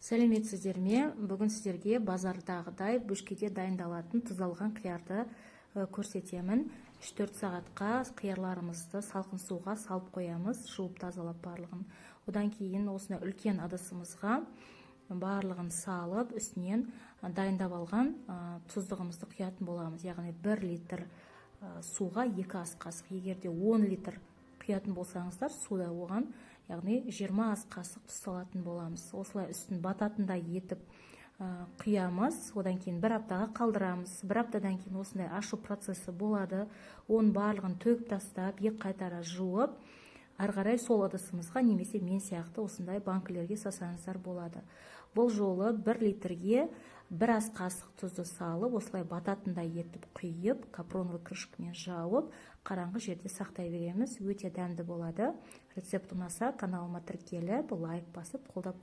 Сәлеметсіздер ме! Бүгін сіздерге базардағыдай бөшкеде дайындалатын тұздалған қиярды көрсетемін. 3-4 сағатқа қиярларымызды салқын суға салып қоямыз, жуып, тазалап барлығын. Одан кейін осындай үлкен ыдысымызға барлығын салып, үстінен дайындап алған тұздығымызды құятын боламыз. Яғни 1 литр суға 2 ас қасық. Егер де 10 литр құятын болсаңыздар суда, оған, яғни 20 ас қасық тұз салатын боламыз. Осылай үстін бататындай етіп құямыз. Одан кейін бір аптаға қалдырамыз. Бір аптадан кейін осындай ашу процесі болады. Оның барлығын төгіп тастап, екі қайтара жуып, ары қарай сол ыдысымызға немесе мен сияқты осындай банкілерге салсаңыздар болады. Бұл жолы 1 литрге 1 ас қасық тұзды салып, осылай бататындай етіп құйып, капроновый крышкамен жауып, қараңғы жерде сақтай береміз. Өте дәмді болады. Рецепт ұнаса, каналыма тіркеліп, лайк басып, қолдап.